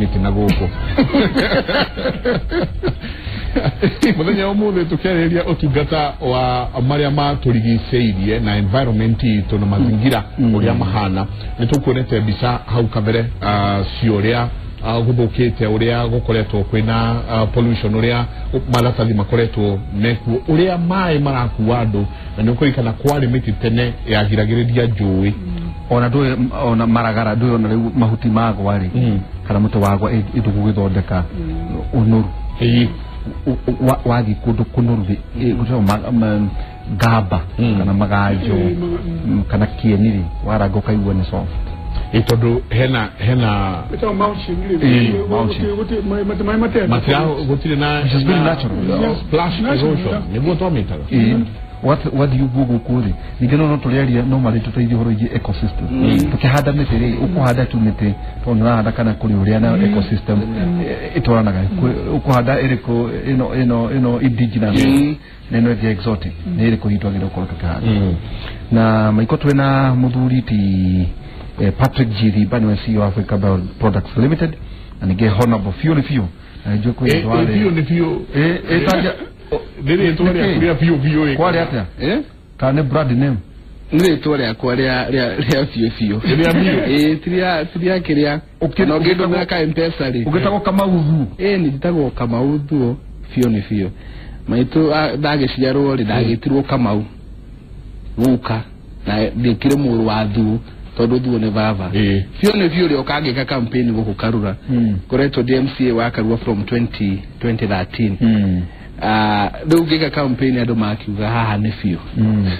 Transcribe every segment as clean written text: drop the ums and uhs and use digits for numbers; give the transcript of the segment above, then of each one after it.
Na gũkũ mũthenya wa ũmũthĩ tũkĩarĩrĩria ũtungata wa marĩa matũrigicĩirie na environment itũ na mazingira ũrĩa mahana. Nĩ tũkuonete mbica hau kabere cia ũrĩa gũthũkĩte, ũrĩa gũkoretwo kwĩna pollution, ũrĩa maratathi makoretwo mekuo, ũrĩa maĩ marakua andũ, na nĩ ũkũririkana kwarĩ mĩtĩ tene yagiragĩrĩria njũĩ. Ona ndũĩ ona maragara, ndũĩ ona rĩu mahuti magwa rĩ, kana mũtĩ wagwa ĩndũgũgĩthondeka ũnoru. Wathiĩ kũndũ kũnoru rĩ, gũtagwo ngamba kana maganjo kana kĩeni rĩ, waranga ũkaigua nĩ soft. Ĩ tondũ hena Ĩtagwo mulching rĩ. Ĩĩ, mulching. Maĩ matenda. Matira gũtirĩ na Which is very na natural. Splash Natural, erosion yeah. nĩguo twamĩtaga. Ĩĩ. Wathiĩ ũguo gũkũ rĩ, ningĩ no tũrĩaria no marĩ tũteithie ũhoro wĩgiĩ ecosystem. Tũkĩhanda mĩtĩ rĩ, ũkũhanda tu mĩtĩ tondũ nĩ ũrahanda kana kũrĩ ũrĩa na ecosystem ĩtwaranaga? Ũkũhanda ĩrĩkũ, ĩno indigenous na ĩno ĩngĩ exotic, nĩ ĩrĩkũ hihi twagĩrĩirwo gũkorwo tũkĩhanda? Na maiko twĩna mũthuri ti Patrick G. Thimba, nĩwe CEO Africa Bio Products Limited, na ningĩ Honorable Fiũ nĩ Fiũ, na nĩnjũĩ kwĩ Ĩ, andũ ĩ, biũ arĩ nĩ biũ. Ĩtanja. Nĩ rĩtwa rĩaku rĩa biũ biũ ĩ? Kwarĩ atĩa? Eh? Kana nĩ brand name? Nĩ rĩtwa rĩakwa rĩa biũ biũ. Rĩa biũ? Ĩĩ, ti rĩa kĩrĩa. Na ũngĩndũmĩra ka M-Pesa rĩ. Ũgĩtagwo Kamau Thuo? Ĩĩ, nĩ njĩtagwo Kamau Thuo biũ nĩ biũ. Maitũ ndagĩciarwo rĩ, ndagĩtirwo Kamau guka na ndĩkire mũrũ wa Thuo tondũ Thuo nĩ baba. Biũ nĩ biũ rĩ, ũkangĩka campaign gũkũ Karura. Ngoretwo ndĩ MCA wa Karura from 20 2013. Rĩu ngĩka campaign andũ makiuga haha nĩ biũ,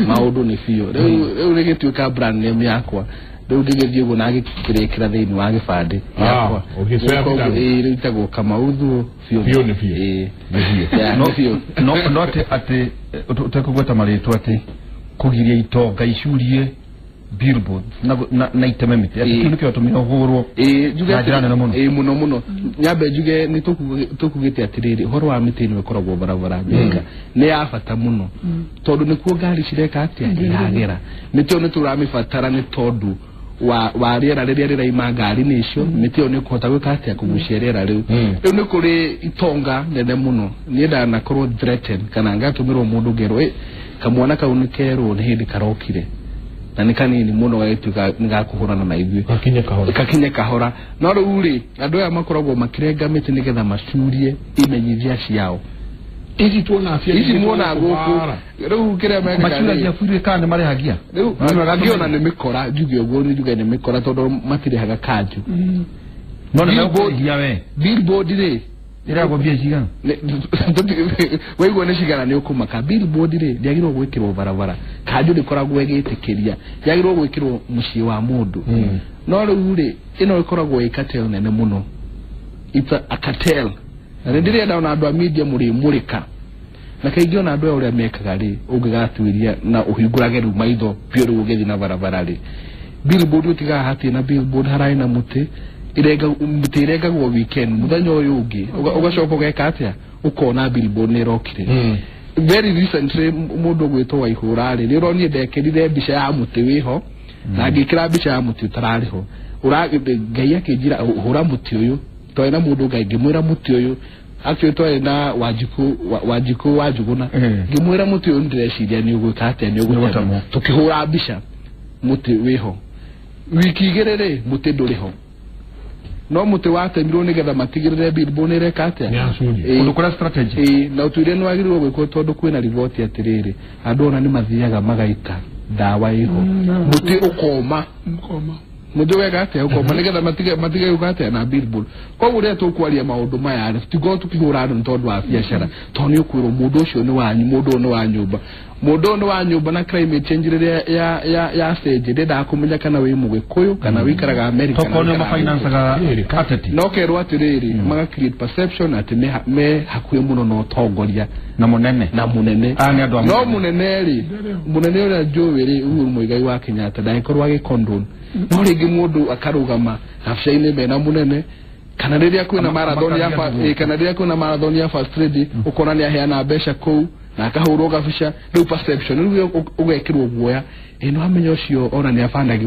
maũndũ nĩ biũ. Rĩu rĩgĩtuĩka brand name yakwa. Rĩu ngĩgĩthiĩ ũguo na ngĩkĩrĩkĩra thĩinĩ wa gĩbandĩ gĩakwa. Ũgĩcoya Koguo, vitabu. ĩĩ, rĩu itagwo Kamau Thuo biũ. Biũ nĩ biũ. Ĩĩ. Nĩ biũ. Yeah, No nĩ biũ. No atĩ ũtekũgweta marĩtwa, atĩ kũgiria itonga icurie billboards na iteme mĩtĩ, atĩ Ĩĩ. kĩu nĩkĩo gĩatũmire ũhũrwo Ĩĩ, njuge na njĩra nene mũno. Ĩĩ, mũno mũno. Nyambe njuge nĩ tũkugĩte atĩrĩrĩ, ũhoro wa mĩtĩ ĩno ĩkoragwo barabara Thika nĩ ya bata mũno tondũ nĩkuo ngari cireka atĩa, iragera. Mĩtĩ ĩyo nĩ tũramĩbatara nĩ tondũ wa rĩera rĩrĩa rĩraima ngari-inĩ icio. Mĩtĩ ĩyo nĩ ĩkũhota gwĩka atĩa, kũgucia rĩera rĩu. Rĩu nĩ kũrĩ itonga nene mũno. Niĩ ndanakorwo threaten kana ngatũmĩrwo mũndũ ngerwo, "Ĩ, kamwana kau nĩ kerwo nĩ hĩndĩ karokire na nĩ kanini mũno gagĩtuĩka nĩ gakũhũrana na ithuĩ." Gakinye kahora. Kakinye kahora. No rĩu rĩ, andũ aya makoragwo makĩrenga mĩtĩ nĩgetha macurie imenyithia ciao. Ici tuona cia Ici muona gũkũ rĩu kĩrĩa mekaga Macuragia rĩ, bure kana nĩ marĩhagia? Rĩu angĩona nĩ mĩkora, njuge ũguo, nĩ njuge nĩ mĩkora tondũ matirĩhaga kanju. No nĩ Billboard. mekũrĩhia we. Billboard rĩ, Ĩragwo mbia cigana? Waigua nĩ cigana nĩ ũkũmaka. Billboard rĩ, ndĩagĩrĩirwo gwĩkĩrwo barabara, kanju ndĩkoragwo ĩgĩtĩkĩria, yagĩrĩirwo gwĩkĩrwo mũciĩ wa mũndũ. No rĩu rĩ, ĩno ĩkoragwo ĩ cartel nene mũno. It's a cartel, na nĩ ndĩrenda ona andũ a media mũrĩmũrĩka na kaingĩ ona andũ aya ũrĩa mekaga rĩ, ũngĩgatuĩria na ũhingũrage rĩu maitho biũ. Rĩu ũgĩthiĩ na barabara rĩ, billboard ũtigaga hatirĩ na billboard, hararĩ na mũtĩ irenga, mũtĩ ĩrengagwo weekend, mũthenya ũyũ ũngĩ ũgacoka ũgeka atĩa, ũkona billboard nĩ ĩrokire. Very recently mũndũ ũgwĩtwo Waihũra rĩ, nĩ ũronire ndekĩrire mbica ya mũtĩ wĩho na ngĩkĩra mbica ya mũtĩ ũtararĩ ho. Ngai akĩnjĩra hũra mũtĩ ũyũ. Twarĩ na mũndũ, Ngai ngĩmwĩra mũtĩ ũyũ, actually twarĩ na Wanjikũ Wanjikũ wa Njugũna. Ngĩmwĩra mũtĩ ũyũ nĩndĩreciria nĩ ũgwĩka atĩa, nĩ ũgũtemwo. Ũgũtemwo. Tũkĩhũra mbica mũtĩ wĩho. Wiki 2 rĩ, mũtĩ ndũrĩ ho, no mũtĩ watemirwo nĩgetha matigĩrĩre billboard nĩ ĩreka atĩa. Nĩ yacurio. Ĩĩ. Kũndũ kũrĩa strategy. Ĩĩ, na ũtuĩria nĩ wagĩrĩirwo gwĩkwo tondũ kwĩna riboti atĩrĩrĩ, andũ ona nĩ mathiaga magaita ndawa ĩho, mũtĩ ũkoma. Mkoma. Mũtĩ wega atĩa, ũkoma, nĩgetha matige gũka atĩa na billboard. Koguo rĩrĩa tũkwaria maũndũ maya rĩ, tũtikorwo tũkĩhũra andũ nĩ tondũ wa biacara, tondũ nĩ ũkwĩrwo mũndũ ũcio nĩ wanyu, mũndũ ũyũ nĩ wa nyũmba, mũndũ ũyũ nĩ wa nyũmba. Na climate change rĩrĩa ya cenjia, ndĩendaga kũmenya kana wĩ Mũgĩkũyũ kana wĩikaraga America kana Tokorwo nĩo wĩikaraga mafinancaga Rĩrĩ, ateti. no kerwo atĩrĩrĩ, maga create perception atĩ me hakuhĩ mũno na ũtongoria. Na mũnene. Na mũnene. Aya nĩ andũ a No mũnene. Mũnene rĩ, mũnene ũrĩa njũĩ rĩ, Uhuru Muigai wa Kenyatta ndangĩkorwo agĩkondon, no rĩngĩ mũndũ akarũgama gabica-inĩ mena mũnene, kana rĩrĩa kwĩna marathon ya Amakagia ĩĩ, kana rĩrĩa kwĩna marathon ya First Lady, ũkona nĩ aheana mbeca kũu. na akahũrwo gabica rĩu perception rĩu ũgekĩrwo guoya ĩno amenya ũcio ona nĩ abanagi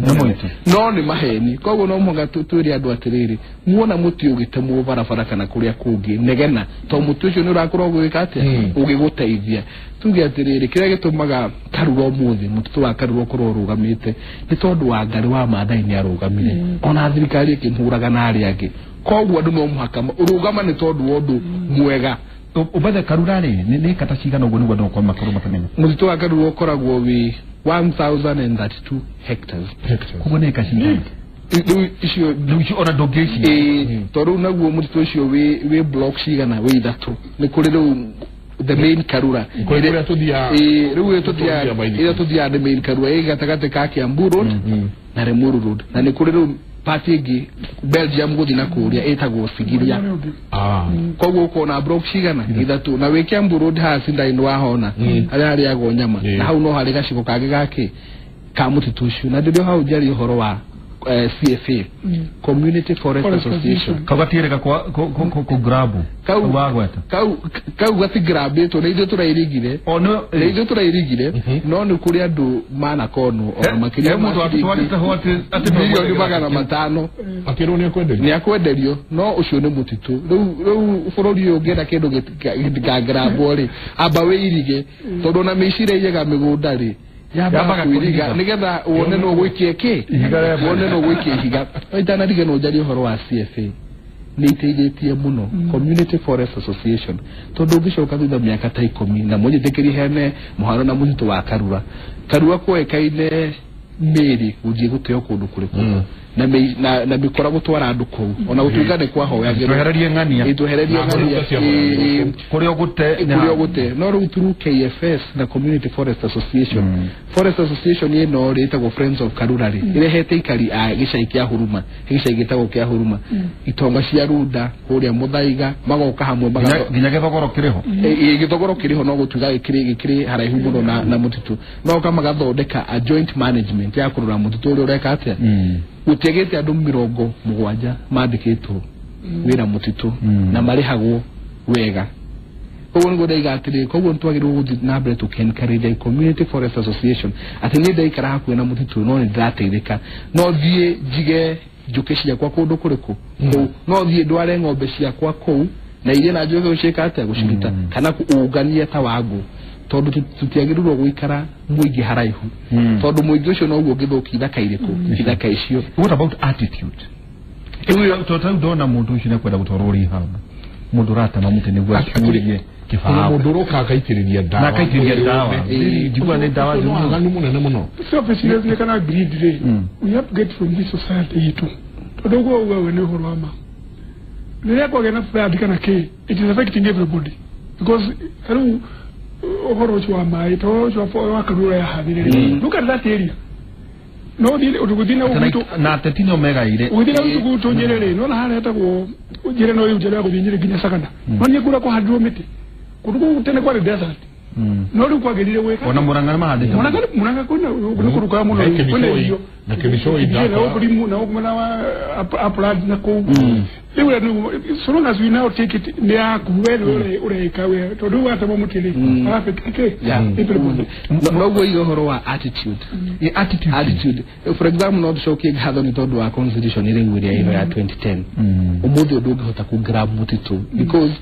no nĩ maheni. Koguo no mũhaka twĩre andũ atĩrĩrĩ, muona mũtĩ ũgĩtemwo barabara kana kũrĩa kũngĩ negena, to mũtĩ ũcio nĩ ũrakorwo ũgĩka atĩa, ũgĩgũteithia. Tuge atĩrĩrĩ, kĩrĩa gĩtũmaga Karura ũmũthĩ mũtitũ wa Karura ũkorwo ũrũgamĩte nĩ tondũ wa Ngarĩ wa Maathai nĩ arũgamire, ona thirikari ĩkĩmũraga na arĩa angĩ. Koguo andũ no mũhaka ũrũgama nĩ tondũ wa ũndũ mwega. Ũbathe Karura rĩ nĩ kata cigana ũguo nĩguo andũ makorwo makĩmenya? Mũtitũ wa Karura ũkoragwo wĩ 1032 hectares. Koguo nĩ eka cigana? Rĩu icio rĩu icio ona ndũngĩciria. Tondũ rĩu naguo mũtitũ ũcio wĩ block cigana, wĩ ithatũ. Nĩ kũrĩ rĩu the main Karura kũrĩa tũthiaga, rĩu ĩrĩa tũthiaga nĩ main Karura ĩ gatagatĩ ka Kiambu Road na Limuru Road, na nĩ kũrĩ rĩu part ĩngĩ Belgium gũthiĩ na kũrĩa ĩtagwo Sigiria. Koguo ũkona block cigana ithatũ, na wĩ Kiambu Road haha Sindaini wahona harĩa harĩagwo nyama, na hau no harĩ gacigo kangĩ gakĩ ka mũtitũ ũcio. Na ndĩrĩ hau njarie ũhoro wa CFA, Community Forest Association. Kau gatirĩga kũ grab Kau wagweta kau gatigrabĩtwo nĩ ithuĩ tũrairigire, nĩ ithuĩ tũrairigire, no nĩ kũrĩ andũ manakonwo ona makĩria ma milioni 500 akĩrwo nĩ akwenderio, nĩ akwenderio, no ũcio nĩ mũtitũ. Rĩu bũrũri ũyũ ũngĩenda kĩndũ gĩtikagrabwo rĩ, amba wĩirige, tondũ ona mĩcira ĩiyaga mĩgũnda rĩ yambaga kwĩriga nĩgetha wone no gwĩkie kĩ, wone no gwĩkie ihiga. No itanarige no njarie ũhoro wa CFA, nĩ iteithĩtie mũno Community Forest Association, tondũ ũngĩcoka thutha mĩaka ta 10 na mũnjĩtĩkĩrie hene mũhano na mũtitũ wa Karura. Karura kwoĩkaine mĩrĩ gũthiĩ gũteo kũndũ kũrĩkũ na mĩkora gũtwara andũ kũu, ona gũtuĩka nĩ kwahoyagĩrwo twehererie ng'ania, twehererie ng'ania kũrĩa ũgũte, kũrĩa ũgũte. No rĩu through KFS na Community Forest Association, Forest Association ĩno rĩ ĩtagwo Friends of Karura rĩ, ĩrehete ikari a gĩcagi kĩa Huruma, gĩcagi gĩtagwo kĩa Huruma, itonga cia Runda kũrĩa Mũthaiga, magoka hamwe nginya gĩthogoro kĩrĩho, gĩthogoro kĩrĩho, no gũtuĩka gĩkĩrĩ haraihu mũno na mũtitũ, magoka magathondeka a joint management ya kũrora mũtitũ ũrĩa ũreka atĩa. Gũtiagĩte andũ 70 mandĩkĩtwo wĩra mũtitũ na marĩhagwo wega. Koguo nĩguo ndaiga atĩrĩrĩ, koguo nĩtwagĩrĩirwo gũthiĩ na mbere tũkĩ-encourage Community Forest Association atĩ niĩ ndaikara hakuhĩ na mũtitũ no nĩndĩrateithĩka, no thiĩ njige njũkĩ ciakwa kũndũ kũrĩkũ kũu, no thiĩ ndware ng'ombe ciakwa kũu na iria na njũke gũciĩka atĩa, gũciruta kana ũnganie ta wangũ, tondũ tũtiagĩrĩirwo gũikara mũingĩ haraihu, tondũ mũingĩ ũcio noguo ũngĩthũkia ithaka irĩkũ, ithaka icio. What about attitude? Rĩu ndona mũndũ ũcio nĩakwenda gũtwarwo rehab, mũndũ ũratema mũtĩ nĩguo acurie kĩbao, mũndũ ũroka akaitĩrĩria ndawa, na akaitĩrĩria ndawa, njiguaga nĩ ndawa njũru, waganu mũnene mũno. Selfishness kana greed rĩ, we have to get from this society itũ, tondũ ũguo uga we nĩ ũhoro wa ma. Rĩrĩa kwagĩa na flood kana kĩ, it is affecting everybody, because rĩu ũhoro ũcio wa maĩ, tondũ ũcio wa Karura yahanire rĩ, look at that area. No thiĩ ũgũthiĩ na ũguo na ateti nĩo megaire, ũgĩthiĩ na ũguo Nyĩrĩ rĩ, nĩwona harĩa hetagwo Nyĩrĩ, no rĩu njĩra ya gũthiĩ Nyĩrĩ nginya Sagana, no niĩ kũrĩa kwahandirwo mĩtĩ kũndũ kũu tene kwarĩ desert, no rĩu kwagĩrire gwĩka ona Murang'a nĩmahandĩte Murang'a kwĩna nĩ kũndũ kwega mũno, kwĩna irio na Kĩmicũi na gũkũ na gũkũ mwena wa Upland na kũu. Rĩu so long as we now take it nĩ yaku we nĩwe ũreĩka we, tondũ rĩu watema mũtĩ rĩ affect kĩ everybody. Noguo iga ũhoro wa attitude, attitude for example, no tũcokie ngatho nĩ tondũ wa constitution rĩu ĩrĩa ĩno ya 2010, ũmũthĩ ũndũ ũngĩhota kũ grab mũtitũ, because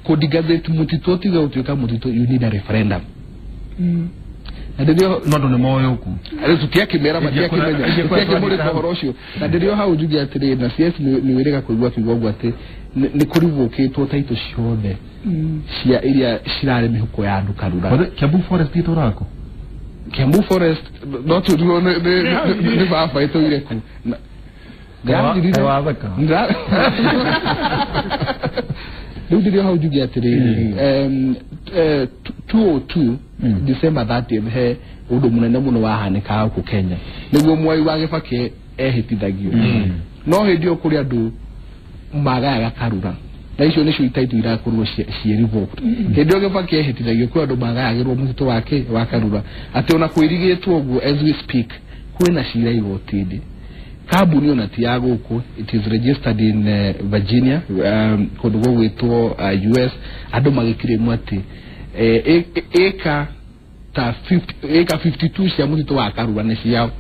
kũdigazate mũtitũ tiga gũtuĩka mũtitũ, you need a referendum. Na ndĩrĩo no andũ nĩ moĩ ũku rĩu tũtiakĩmera, matiakĩmenya, tũtiakĩmũrĩka ũhoro ũcio. Na ndĩrĩo hau njuge atĩrĩ, na CS nĩ wĩrĩga kũigua kiugo ũguo atĩ nĩ kũrivũkĩtwo taitũ ciothe cia iria cirarĩ mĩhuko ya andũ Karura. Kiambu Forest ĩtũraga kũ? Kiambu Forest no tũrigwo nĩ baba ĩtũire kũ. Watheka rĩu ndĩrĩo hau njuge atĩrĩrĩ, 202 December 30 he ũndũ mũnene mũno wahanĩkaga gũkũ Kenya, nĩguo Mwai wa Kĩbakĩ ehĩtithagio, no hĩndĩ ĩyo kũrĩ andũ magayaga Karura, na icio nĩcio itaitũ irakorwo ciĩ revoked. Hĩndĩ ĩyo Kĩbakĩ ehĩtithagio kwĩ andũ magayagĩrwo mũtitũ wake wa Karura, atĩ ona kwĩrigĩtwo ũguo as we speak kwĩna cira igoti-inĩ. Kambuni ona ti ya gũkũ, it is registered in Virginia, kũndũ gũgwĩtwo US. Andũ magĩkirĩmwo atĩ Eka ta 50 eka 52 cia mutito wa Karura nĩ ciao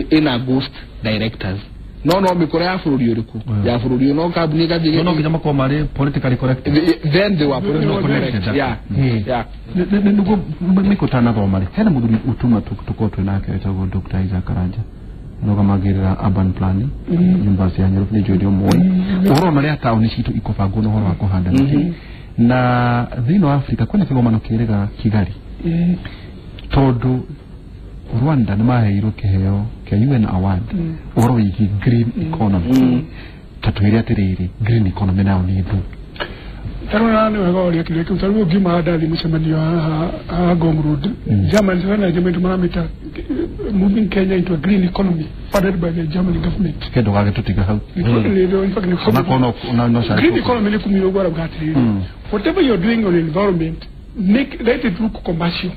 ina ghost directors no mikora ya bũrũri ũrĩkũ ya bũrũri no kambuni ĩgathiĩ no nginya makorwo marĩ politically correct then they were politically correct yeah yeah nĩguo mĩkũtanathoma rĩ hena mũthuri utuma tũkorwo twĩ nake wĩtagwo Dr. Isaac Karanja arũgamagĩrĩra urban planning University ya Nairobi nĩ njũĩ nĩ ũmũĩ ũhoro na ũrĩa taũni citũ ikũbangwo na ũhoro wa kũhanda mĩtĩ na thĩinĩ wa Afrika kwĩna kĩgomano kĩrĩga Kigali tondũ Rwanda nĩ maheirwo kĩheo kĩa UN award ũhoro wĩgiĩ green economy ta twĩre atĩrĩrĩ green economy nayo nĩ thũ tarona nĩ wega ũrĩa kĩrĩa kĩu tarĩu ũngiuma ndathi mũcemanio haha Ngong Road Germany hena Germany maramĩta moving Kenya into a green economy funded by the German government kĩndũ gagĩtũtiga hau green economy nĩ kumira ũguo arauga atĩrĩrĩ whatever you're doing on environment make let it look commercial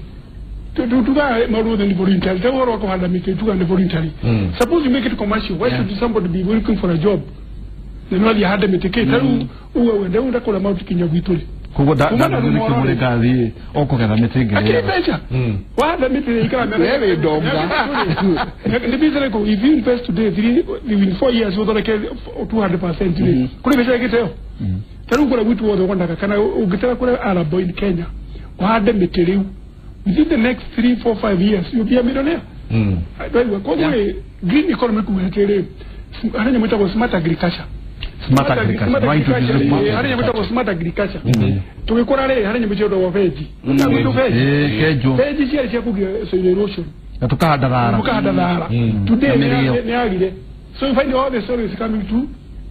tuga maũndũ mothe nĩ voluntary ta ũhoro wa kũhanda mĩtĩ tuga nĩ voluntary suppose you make it commercial why should somebody be working for a job na no athiĩ ahande mĩtĩ kĩ tarĩu ũguo wenda ũrenda kũrĩa maũndũ kinya gwitũ rĩ koguo ndathũrĩ ngathiĩ o kũgetha mĩtĩ ngĩrĩ mbeca wahanda mĩtĩ ikara mĩaka wewe ndonga nĩ business ko if you invest today 3 in 4 years ũthondeke 200% rĩ kũrĩ mbeca ĩgĩteo tarĩu kũrĩa gwitũ wothe wondaga kana ũngĩtara kũrĩa Arab in Kenya ũhande mĩtĩ rĩu within the next 3 4 5 years you'll be a millionaire koguo green economy kuga atĩrĩ harĩ nyamũ ĩtagwo smart agriculture smart agriculture right to harĩ nyamũ ĩtagwo smart agriculture tũgĩkũra rĩ harĩ nyamũ ciĩtagwo veggie veggie ciarĩ cia kũgia soil erosion na tũkahanda thara today nĩ yagire so you find all the soil is coming to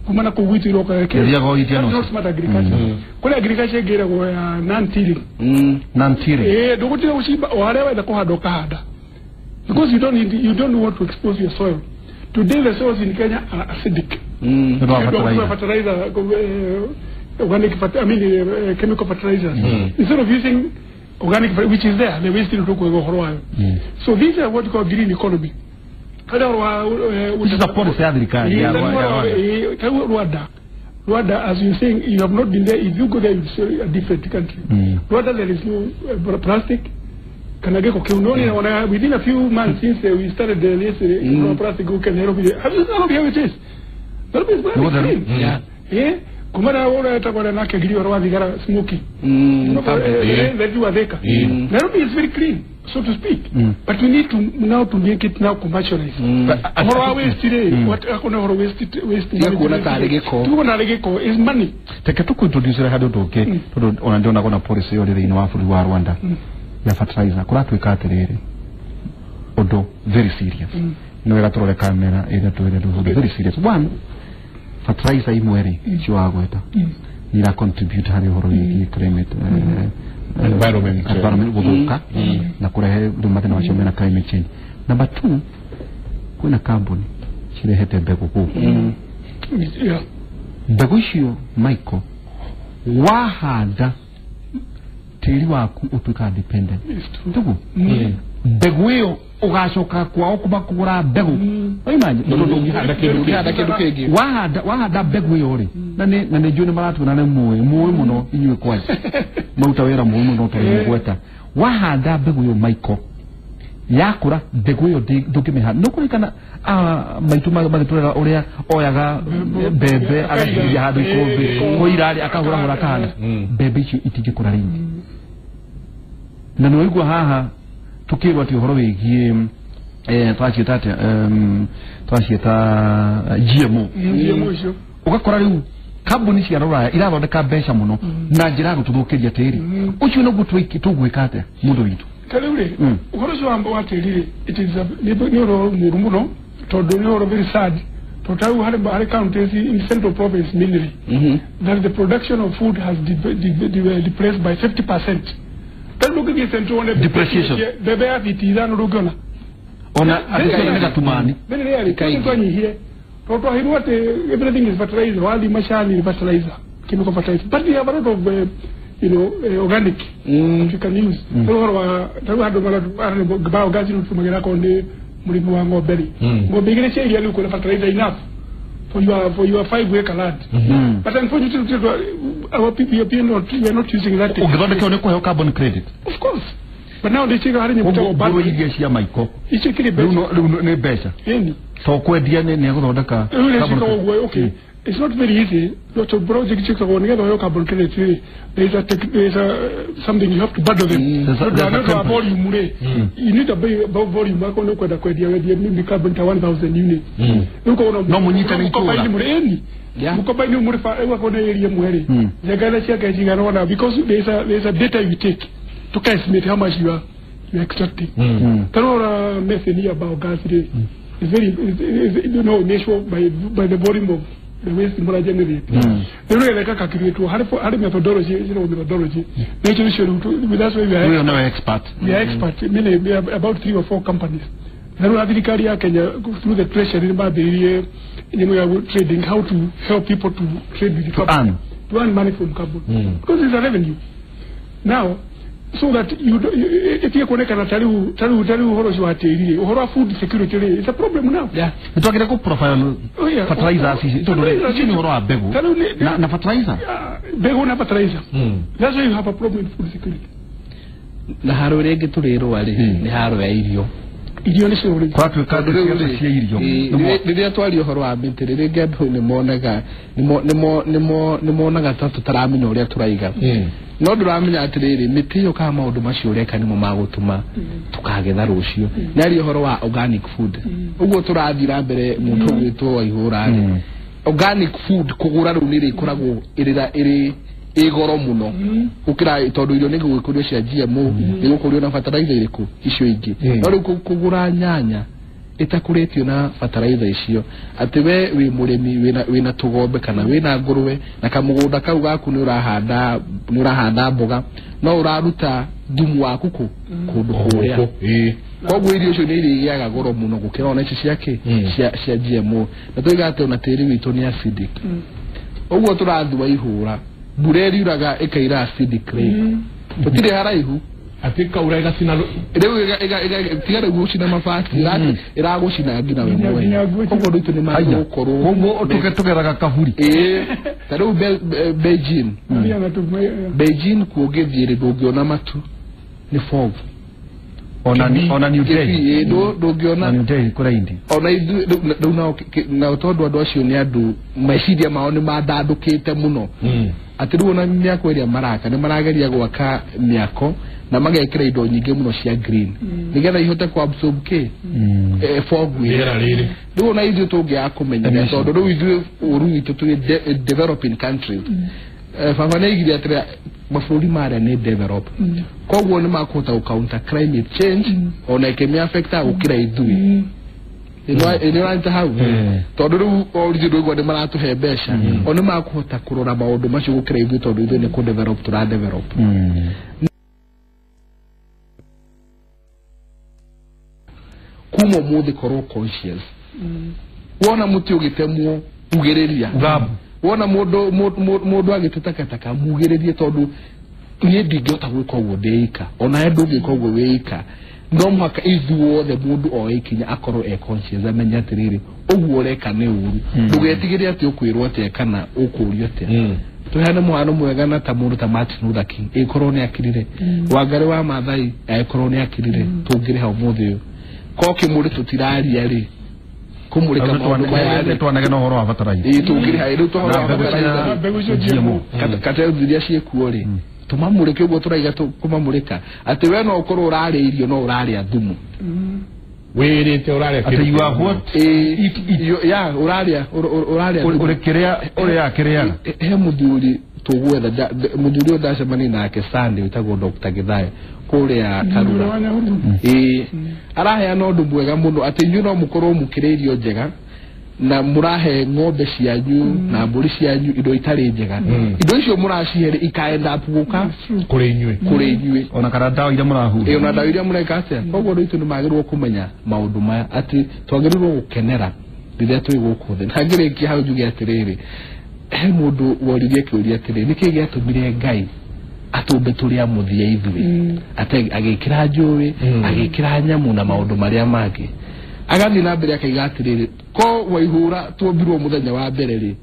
kuma na kũu gwitũ iroka not smart agriculture kũrĩ agriculture ĩngĩ ĩragwo ya non tilling non tilling ndũgũtiga gũcimba o harĩa wenda kũhanda ũkahanda because you don't need, you don't want to expose your soil. Today the soils in Kenya are acidic. Fertilizer, organic, I mean chemical fertilizers. Instead of using organic, which is there, the waste in So these are what you call green economy. This is a policy Rwanda. Rwanda, as you're saying, you have not been there. If you go there, you see a different country. Rwanda, there is no plastic. Within a few months since we started this plastic, Nairobi, Nairobi how it is. Nairobi is very clean. Yeah. Kumara wora etakwara nake giri wora thigara smoky. Nairobi is very clean, so to speak. But we need to now to make it now commercialized. Horo waste today, what akona horo waste waste. Is money. Take to introduce handu ndungi tondu ona ndona kona policy yo thĩinĩ wa bũrũri wa Rwanda ya fertilizer kũratuĩka atĩrĩrĩ ũndũ very serious nĩ wega tũrore kamera ĩrĩa twĩre ũndũ very serious one fertilizer imwe rĩ icio wagweta nĩ ira contribute harĩ ũhoro wĩgiĩ climate environment gũthũka na kũrehe rĩu mathĩna macio mena climate change. Number two, kwĩna kambuni cirehete mbegũ gũkũ mbegũ icio Michael wahanda tĩri waku ũtuĩkaga dependent tugu mbegũ ĩyo ũgacoka kwao kũgũra mbegũ imagine ndũngĩhanda kĩndũ kĩngĩ wahanda mbegũ ĩyo rĩ na nĩ njũĩ nĩ maratuona nĩ mũĩ mũno inyuĩ kwanja maruta wĩra mũĩ mũno tondũ mũgweta wahanda mbegũ ĩyo Michael yakũra mbegũ ĩyo ndũngĩmĩhanda nĩ ũkũririkana maitũ magĩtũrera ũrĩa oyaga mbembe agaciria handũ ikũmbĩ kũirarĩ akahũrahũra akahanda mbembe icio itingĩkũra rĩngĩ na nĩwaigua haha tukirwo atĩ ũhoro wĩgiĩ twaciĩta atĩa twaciĩta GMO ũgakora rĩu kambuni cia rũraya irathondeka mbeca mũno na njĩra ya gũtũthũkĩria tĩri ũcio nĩguo tũgwĩka atĩa mũndũ witũ ta rĩu rĩ ũhoro ũcio wa tĩri rĩ it is nĩ ũhoro mũũru mũno tondũ nĩ ũhoro very sad tondũ ta rĩu harĩ counties in Central Province mainly that the production of food has depressed by 50%. Ta rĩu ndũngĩthiĩ Central wone depreciation mbembe ya biti ithano ndũngĩona ona atĩ gatumani mbere rĩarĩ twanyihire tondũ twaheirwo atĩ everything is fertilizer wathiĩ macani ni fertilizer chemical fertilizer but we have a lot of you know, organic that you can use. Taru handu biogas nĩ tũmagira akorwo nĩ mũrĩmi wa ng'ombe rĩ ng'ombe igĩrĩ cia iria nĩ ũkuona fertilizer enough for your 5 acre land. But unfortunately our people we are not using that. Ũngĩthondeka nĩ kũheo carbon credit. Of course. But now they say harĩ nyamũ Ũguo ngũrwe iria cia maiko icio ikĩrĩ mbeca. Rĩu nĩ mbeca. Ĩni. To kwendia nĩ egũthondeka. Rĩu nĩ ũguo, okay. It's not very easy. Lot of projects ciĩkagwo nĩgetha ũheo carbon credit rĩ, there is a something you have to bundle them. There's a volume rĩ. You need a big volume akorwo nĩ ũkwenda kwendia wendie maybe carbon ta 1000 units. Rĩu ũkona no mũnyite nĩ itũũra. Ĩni. Mũkombaini mũrĩ rĩu akorwo nĩ area ĩmwe rĩ. Njengana ciake cigana ũna because there is a data you take to estimate how much you are extracting. Tarora methane ya biogas rĩ is very you know measured by the volume of the waste mura generate. Rĩu nĩgetha calculate harĩ methodology, you know, methodology. Nature issue, that's why we are no expert. We are expert. Meaning we have about 3 or 4 companies. Na thirikari ya Kenya through the treasury nĩmambĩrĩirie nyamũ ya trading, how to help people to trade with carbon. To earn money from carbon. Because it's a revenue. Now, so that you ĩtige kuonekana tarĩu ũhoro ũcio wa tĩri rĩ, ũhoro wa food security rĩ, it's a problem now. Yeah. Nĩtwagĩrĩire kũ profile fertilizers ici tondũ rĩ ici nĩ ũhoro wa mbegũ na fertilizer. Mbegũ na fertilizer. That's why you have a problem with food security. Na haro ĩrĩa ĩngĩ tũrĩrũa rĩ nĩ haro ya irio. Irio nĩcio rĩ. Kwatuĩka cia irio. Rĩrĩa twaria ũhoro wa mĩtĩ rĩ, rĩngĩ andũ nĩmonaga ta tũtaramenya ũrĩa tũraiga. No ndũramenya atĩrĩrĩ mĩtĩ ĩyo kana maũndũ macio ũreka nĩmo magũtũma tũkagetha rũciũ. Nĩ aria ũhoro wa organic food. Ũguo tũrathiĩ na mbere mũndũ ũgwĩtwo Waihũra rĩ, organic food kũgũra rĩu nĩ ĩrĩkoragwo ĩrĩ ĩ goro mũno gũkĩra tondũ irio nĩ gũgĩkũrio cia GMO, nĩ gũkũrio na fertilizer irĩkũ icio ingĩ. No rĩu kũgũra nyanya ĩtakũrĩtio na fertilizer icio, atĩ we wĩ mũrĩmi wĩna tũgombe kana wĩna ngũrwe na kamũgũnda kau gaku nĩ ũrahanda mboga, no ũraruta thumu waku kũ kũndũ kũrĩa. Koguo irio icio nĩ irĩgĩaga goro mũno gũkĩra ona ici ciake cia GMO. Na tũiga atĩ ona tĩri witũ nĩ acidic. Ũguo tũrathua ihũra mbura ĩriuraga ĩkaira acidic rain. Tũtirĩ haraihu atĩ kaura ĩgacina rĩu tiga rĩu gũcina mabati ĩragũcina nginya we mwene. Koguo andũ aitũ nĩ magũkorwo koguo tũgeraga kaburi. Ta rĩu Beijing kuo ũngĩthiĩ rĩ ndũngĩona matu nĩ fog. Ona New Delhi ndũngĩona New Delhi kũrĩa India. Ona ithuĩ rĩu nao tondũ andũ acio nĩ andũ meciria mao nĩ mandandũkĩte mũno. Atĩ rĩu ona mĩako ĩrĩa maraka nĩ marageria gwaka mĩako na magekĩra indo nyingĩ mũno cia green nĩgetha ihote ku absorb kĩ fog rĩera rĩrĩ. Rĩu ona ithuĩ tũngĩaga kũmenyera tondũ rĩu ithuĩ ũru witũ twĩ developing countries. Baba nĩ aigire atĩrĩ mabũrũri marĩa nĩ develop, koguo nĩ makũhota gũ counter climate change ona ĩkĩmĩ affecta gũkĩra ithuĩ. Ĩnĩ ũranyita hau tondũ rĩu o ithuĩ ndũigua nĩ maratũhe mbeca, o nĩ makũhota kũrora maũndũ macio gũkĩra ithuĩ tondũ ithuĩ nĩ kũ develop tũra develop. Kuma ũmũthĩ korwo conscious. Wona mũtĩ ũgĩtemwo ugĩrĩria. Wona mũndũ agĩte takataka mugĩrĩrie tondũ niĩ ndingĩhota gwĩka ũguo ndĩika, ona we ndũngĩka ũguo wĩika. No mũhaka ithuothe mũndũ oe ikinya akorwo e conscious amenye atĩrĩrĩ ũguo ũreka nĩ ũru. Ndũgetigĩre atĩ ũkwĩrwo atĩa kana ũkũrio atĩa. Tũheane mũhano mwega na ta mũndũ ta Martin Luther King ĩkorwo nĩ akirire, Wangari wa Maathai agĩkorwo nĩ akirire, tũngĩrĩha ũmũthĩ ũyũ. Ko kĩmũrĩ tũtiraria rĩ kũmũrĩka maũndũ maya rĩ twanage na ũhoro wa fertilizer. Ĩĩ tũngĩrĩha rĩu tũhoro wa fertilizer mbegũ icio GMO kate iria ciĩkuo rĩ tũmamũrĩke ũguo tũraiga kũmamũrĩka atĩ we no ũkorwo ũrarĩa irio no ũrarĩa thumu. Wĩrĩte ũrarĩa atĩ you are what ya ũrarĩa ũrarĩa ũrĩ kĩrĩa ũrĩa kĩrĩaga. He mũthuri tũgwetha mũthuri ũyũ ndacemania nake Sunday wĩtagwo Dr. Githae kũrĩa Karura. Ĩĩ araheana ũndũ mwega mũno atĩ inyuĩ no mũkorwo mũkĩrĩa irio njega na mũrahe ng'ombe cianyu na mbũri cianyu indo itarĩ njega. Indo icio mũracihe rĩ ikaenda up gũka kũrĩ inyuĩ. Kũrĩ inyuĩ. Ona kana ndawa iria mũrahura. Ĩĩ ona ndawa iria mũreka atĩa. Koguo andũ aitũ nĩ magĩrĩirwo kũmenya maũndũ maya atĩ twagĩrĩirwo gũkenera rĩrĩa twĩ gũkũ thĩ. Na ngĩrĩkia hau njuge atĩrĩrĩ, he mũndũ woririe kĩũria atĩrĩ, nĩkĩĩ gĩatũmire Ngai atũmbe tũrĩ a mũthia ithuĩ, atĩ agĩkĩra njũĩ, agĩkĩra nyamũ na maũndũ marĩa mangĩ. Agathiĩ na mbere akaiga atĩrĩrĩ, ko Angĩkorwo Waihũra tuombirwo mũthenya wa mbere rĩ,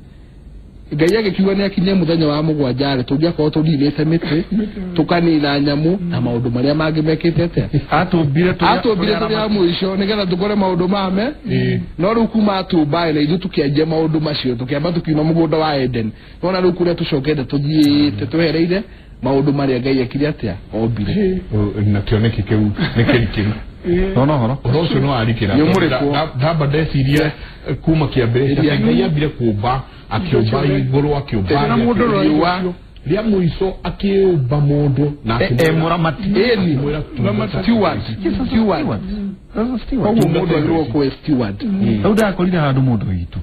Ngai agĩkiuga nĩ akinye mũthenya wa mũgwanja rĩ, tũngĩakorwo tũninĩte mĩtĩ, tũkanina nyamũ na maũndũ marĩa mangĩ mekĩte atĩa. Atũmbire tũrĩ a mũico nĩgetha tũkore maũndũ mame. No rĩu kuma atũmbae na ithuĩ tũkĩanjia maũndũ macio, tũkĩamba tũkiuma mũgũnda wa Eden. Nona rĩu kũrĩa tũcokete tũthiĩte twehereire maũndũ marĩa Ngai ekire atĩa ombire. Na kĩoneki kĩu nĩ kĩrikĩru. No horo ũhoro ũcio nĩ warikĩra. Ndamba ndeciria kuma kĩambĩrĩria Ngai ambire kũmba, akĩũmba igũrũ, akĩũmba mũndũ rĩa mũico, akĩũmba mũndũ na mũramati. Steward. Koguo mũndũ agĩrĩirwo gũkorwo steward. Rĩu ndakorire handũ mũndũ witũ,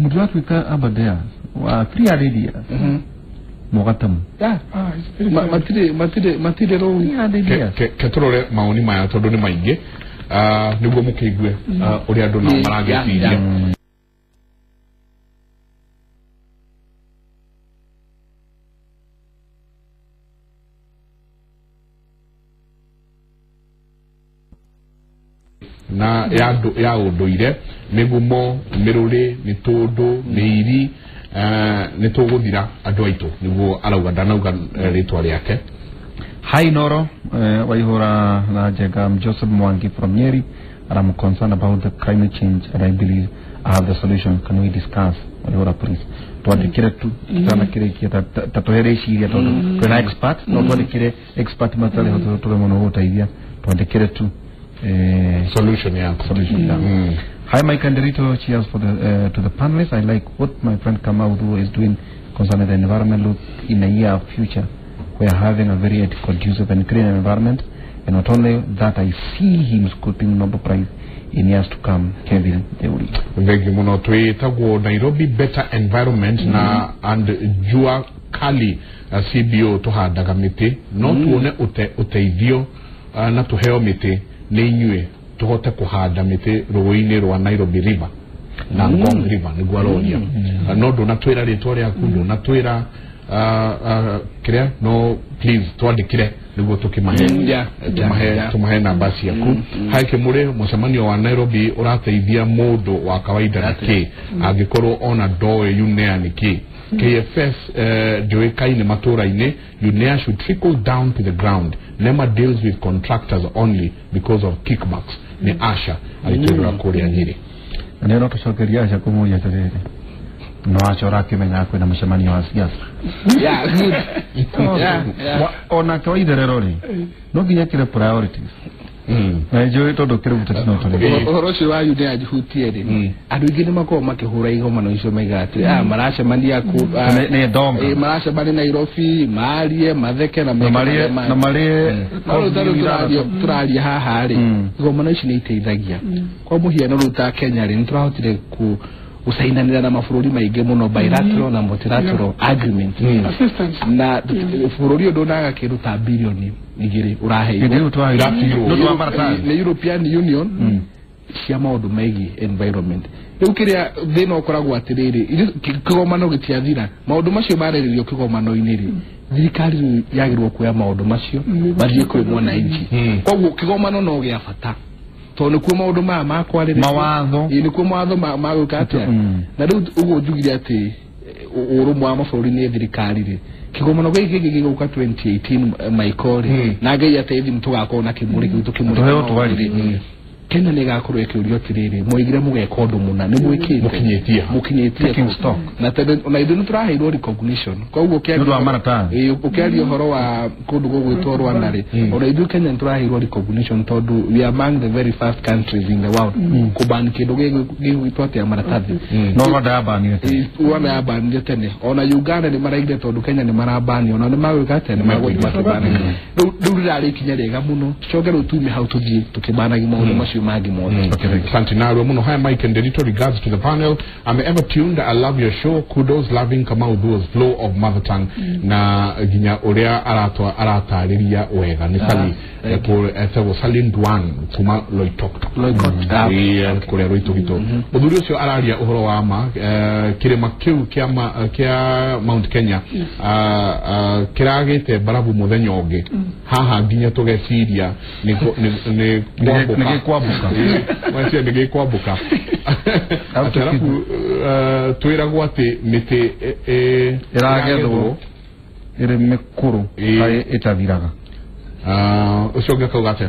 mũndũ ũratuĩka Aberdare wa 300 years mũgatamu. Matirĩ rũu. Ke tũrore maoni maya tondũ nĩ maingĩ, nĩguo mũkĩigue ũrĩa andũ nao maragĩciria. Na ya ũndũire, mĩgumo, mĩrũrĩ, mĩtũndũ, mĩiri, nĩ tũgũthira andũ aitũ, nĩguo arauga, ndanauga rĩtwa rĩake. Hi Noro, Waihura na Njenga. I'm Joseph Mwangi from Nyeri, and I'm concerned about the climate change, and I believe I have the solution. Can we discuss? Waihura, please. Twandĩkĩre tu tũtanakĩrĩkia, ta tũhe rĩciria tondũ twĩna expert, no twandĩkĩre expert matarĩ ho tũremwo mũno gũteithia. Twandĩkĩre tu solution yako. Solution. Hi Mike and Rito, cheers for the to the panelists. I like what my friend Kamau Thuo is doing concerning the environment. Look, in a year of future, we are having a very conducive and clean environment, and not only that, I see him scooping Nobel Prize in years to come. Kevin Deuri. Thank you muno. Twĩtagwo Nairobi Better Environment na and Jua Kali CBO tũhandaga mĩtĩ, no tuone ũteithio na tũheo mĩtĩ nĩ inyuĩ tũhote kũhanda mĩtĩ rũĩ-inĩ rwa Nairobi River na Ngong River, nĩguo aroria. No ndũnatwĩra rĩtwa rĩaku, ndũnatwĩra kĩrĩa, no please twandĩkĩre nĩguo tũkĩmahe namba ciaku. Hai Kĩmũrĩ, mũcemanio wa Nairobi ũrateithia mũndũ wa kawaida na kĩ angĩkorwo ona ndoĩ UNEA nĩ kĩ? KFS ndĩũĩkaine matũra-inĩ. UNEA should trickle down to the ground. NEMA deals with contractors only because of kickbacks. Nĩ Asha agĩtwĩrora kũrĩa Nyĩrĩ. Na nĩ no tũcokeria Asha kũmũria atĩrĩrĩ, no aca ũrakĩmenya kwĩna mũcemanio wa siasa. Ona kawaida rĩ, no nginya kĩre priorities. Na njũĩ tondũ kĩrĩ mũteti no tũrĩ. Ũhoro ũcio wa UNEA njihutie rĩ, andũ aingĩ nĩ makoragwo makĩhũra igomano icio maigaga atĩ maracemania kũ nĩ ndonga, maracemania Nairobi, marie matheke na marĩe na marĩe. No rĩu tũraria haha rĩ, igomano ici nĩ iteithagia. Kwa mũhiano rĩu ta Kenya rĩ, nĩ tũrahotire gũcainanĩra na mabũrũri maingĩ mũno, bilateral na multilateral agreement, na bũrũri ũyũ ndũnaga kĩndũ ta bilioni 2 ũraheirwo nĩ European Union cia maũndũ megiĩ environment. Rĩu kĩrĩa thĩna ũkoragwo atĩrĩrĩ, kĩgomano gĩtiathira, maũndũ macio marĩrĩrio kĩgomano-inĩ rĩ, thirikari rĩu yagĩrĩirwo kuoya maũndũ macio mathiĩ kwĩ mwananchi. Koguo kĩgomano no gĩa bata tondũ nĩkuo maũndũ maya makwarĩrĩrio, mawatho, nĩkuo mawatho magwĩka atĩa. Na rĩu ũguo njugire atĩ ũrũmwe wa mabũrũri nĩ thirikari rĩ, kĩgomano gĩkĩ gĩngĩ gĩgũka 2018 Michael rĩ, na Ngai ateithie nĩtũgakorwo na kĩmũrĩ kĩu tũkĩmũrĩ. Kenya nĩ ĩgakorwo ĩkĩũrio atĩrĩrĩ, mwoigire mũgeka ũndũ mũna, nĩ mwĩkĩte, mũkinyĩtie na tondũ na ithuĩ nĩ tũraheirwo recognition. Koguo ũkĩaria ũhoro wa kũndũ gũgwĩtwo Rwanda rĩ, ona ithuĩ Kenya nĩ tũraheirwo recognition tondũ we are among the very first countries in the world kũban kĩndũ gĩgwĩtwo atĩa maratathi. No Rwanda yabanire tene. Rwanda yabanire tene. Ona Uganda nĩ maraigire tondũ Kenya nĩ marabani, ona nĩ magwĩka atĩa, nĩ magũthiĩ makĩbanagia. Rĩu rĩrarĩ ikinya rĩega mũno, tũcoke rĩu tume hau tũthiĩ tũkĩbanagia maũndũ macio mangĩ mothe. Asante narwe muno. Hi Mike and Derito, regards to the panel. I'm ever tuned. I love your show. Kudos, loving Kamau Thuo's flow of mother tongue. Na ginya uria aratwa aratarĩria wega nĩ Sally etagwo Sally Ndwang kuma Loitoktok. Kũrĩa Loitoktok. Mũthuri ũcio araria ũhoro wa ma kĩrĩma kĩu kĩa Mount Kenya kĩragĩte mbarabu mũthenya ũngĩ haha nginya tũgeciria nĩ Kwambuka. Macia nĩ gĩkwambũka. Atĩ arabu twĩragwo atĩ mĩtĩ Ĩragethwo ĩrĩ mĩkũrũ kaĩ ĩtathiraga. Ũcio ũngĩ akauga atĩa?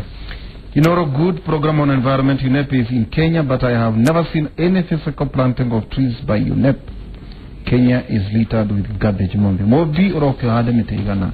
Inoro, good program on environment. UNEP is in Kenya, but I have never seen any physical planting of trees by UNEP. Kenya is littered with garbage. Mombi Mombi ũroke ũhande mĩtĩ igana.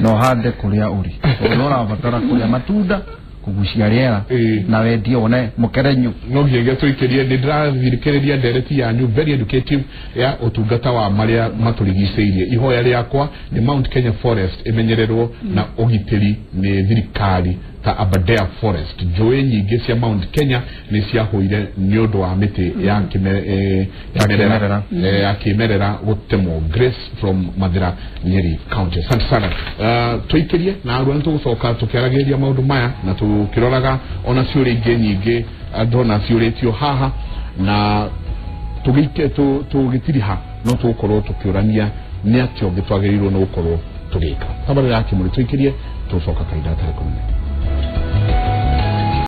Na ũhande kũrĩa ũrĩ, tondũ nĩ ũrabatara kũrĩa matunda, kũgucia rĩera na wendie wone mũkerenyo. No nginya tũikĩrie. Nĩ ndĩrathikĩrĩria ndereti yanyu, very educative, ya ũtungata wa marĩa matũrigicĩirie. Ihoya rĩakwa nĩ Mount Kenya Forest ĩmenyererwo na ũgitĩri nĩ thirikari ta Aberdare Forest. Njũĩ nyingĩ cia Mount Kenya nĩ ciahũire nĩ ũndũ wa mĩtĩ ya kĩmerera. Ya kĩmerera gũtemwo. Grace from Mathira, Nyeri County, asante sana. Tũikĩrie na arua nĩ tũgũcoka tũkĩaragĩrĩria maũndũ maya na tũkĩroraga ona ciũria ingĩ nyingĩ ndona ciũrĩtio haha na tũgĩtiriha no tũgũkorwo tũkĩũrania nĩ atĩa ũngĩ twagĩrĩirwo nĩ gũkorwo tũgĩka. Tabarĩra ya Kĩmũrĩ tũikĩrie, tũcoka kahinda gatarĩ kũnene.